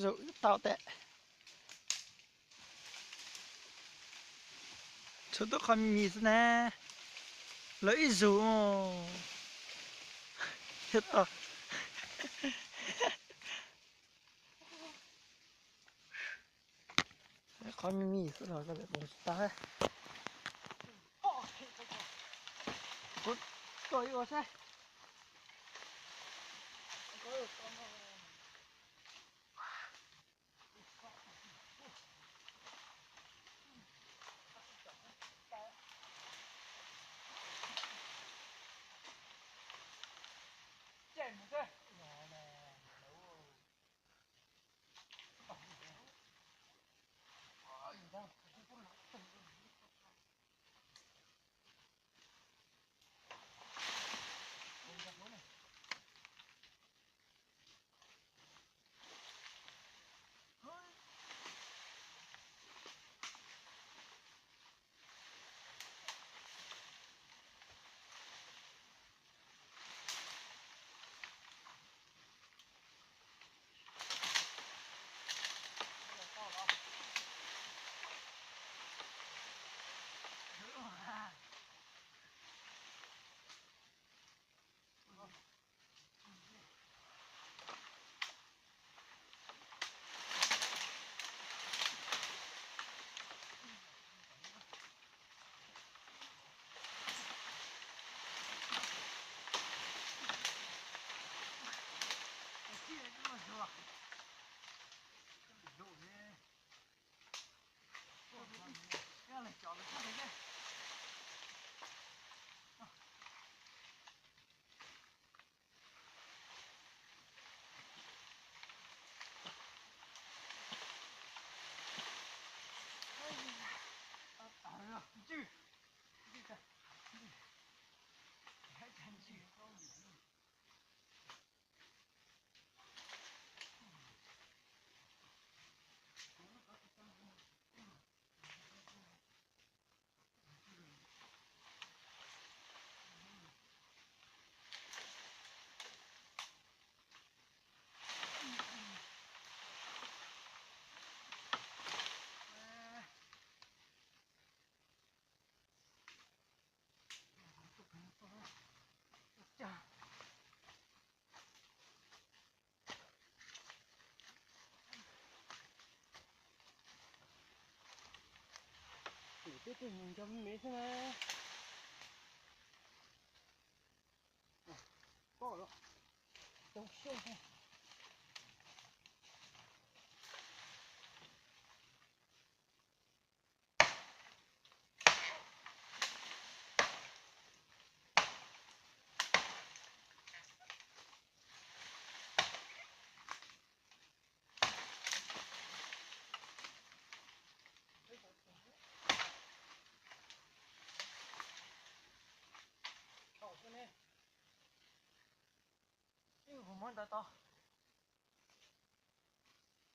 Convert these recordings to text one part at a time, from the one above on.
Zaum wb tau tas. Tshuav tuaj qhov me mis xwb na. Lawv ib zug thiab tau. Qhov me mis xwb los tsis tau. Kuv tuaj ib ua saib. Tim twb tus nus nco me me xwb na. Pom los zoo siab. Ib hu muab ntawd tau.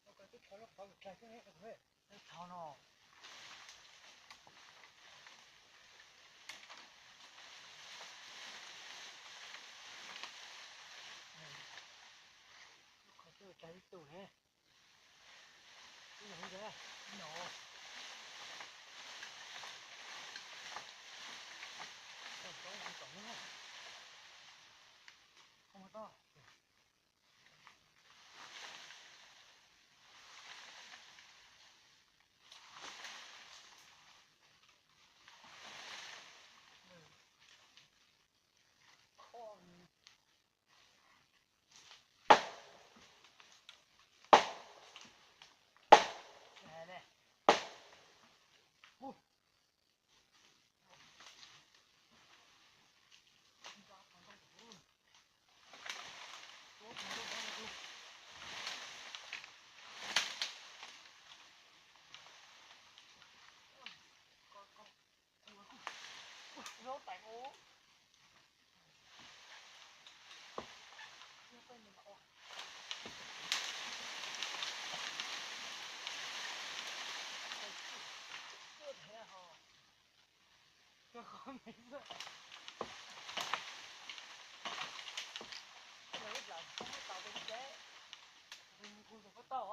Twb thov lub qhov tag xwb ne. Twb thov no. Lub qhov twb tag ib tug ne. Ib no ntag, ib no. Tau tau tau tau. Không có to. Zaub tais ub. Tus qhov me xwb. Tus ib plam tsis tau tus tsev, tus nws kuj tus koj tau.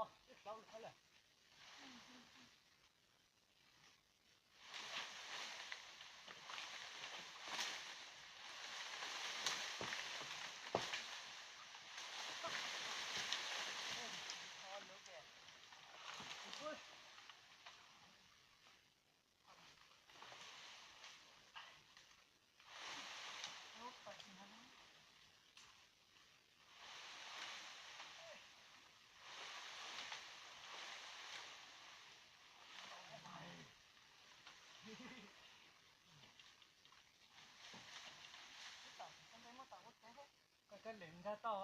Lem ntag tau,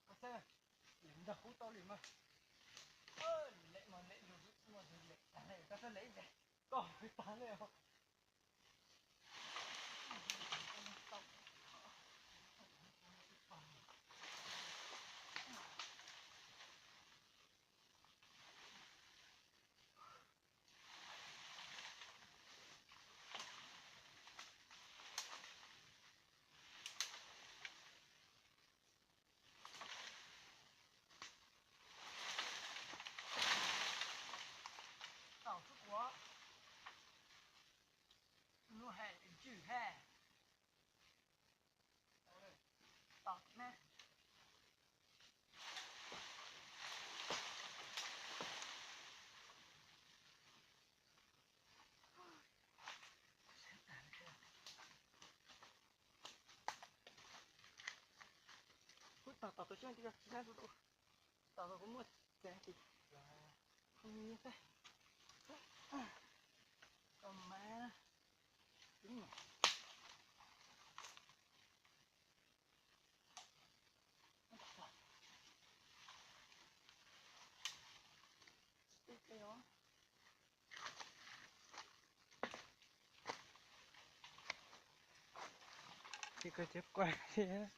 koj saib, lem ntag, kub tau li mas. Lem mas lem lug, lem tag li, koj saib lem ib ntsis, koj tag li os. Tau xwb kuv, lub hem ntswj he. Tau ne. Kuv tau tau tus xyoob ti tsis sab tus, tau tau kuv muaj tsev ti. Koj mas, Ces koj cov kuaj thiab.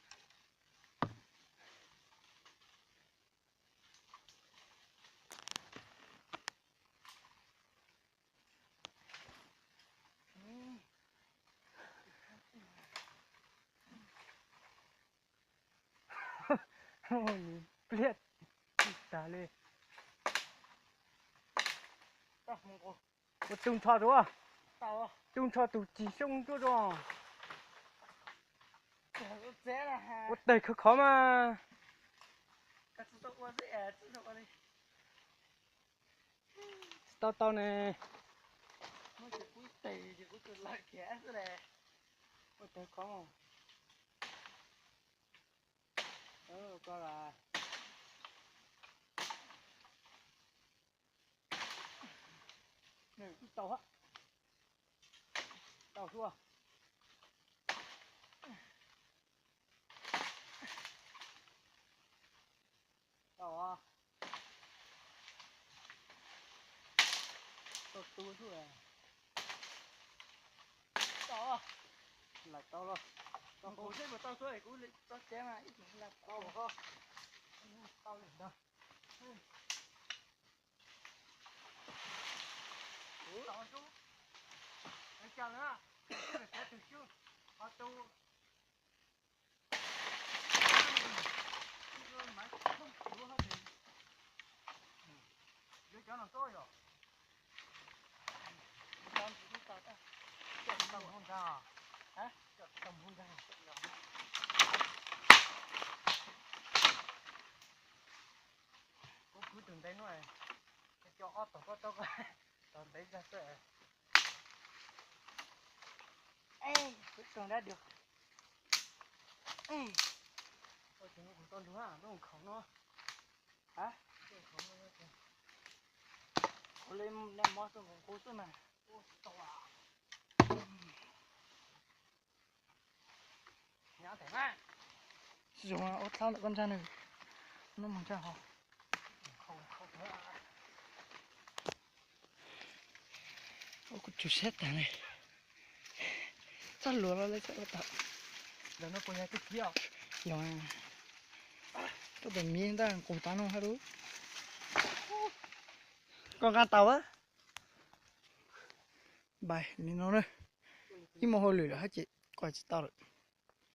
Pliaj tag li. Ua tu nrho rau, tu nrho tus cig xyoob nruab rau. Ua tawg khov khov mas. Tsis tau tau ne. Ua tawg khov. Koj las. Tau, tau xwb. Tau, tau tu xwb. Tau, lawm tau los. Tau nqus seb puas tau xwb, kuv tso tsev mas ib tug la tau. Tau li ntawd. Ua cas na, tus xyoob, ho tus, mas thoob kuv hab tes, yuav cov no txob yom. Coj tau hauv ntag, coj tau hauv ntag. Kuv kwv tus ntev no, coj ob tog koj tau, tog ntev zog xwb. Ej, kuv tau dab dua. Ej, kuv tau lug lub khoom no. Kuv li naj mov xwb nqus nqus xwb mas. Zoo ua txhab ntawm koj ntsaj nws, nub moog ntsaj hov. Ua kuv tsum sab tag li. Txog luag los li txog ua tau. Yog, tuaj tom miv ntaj nqus tav no hab lub. Koj nqa tau a. Npais li no na. Ib moos hauj lwm lawm hab ces koj tsis tau lawm.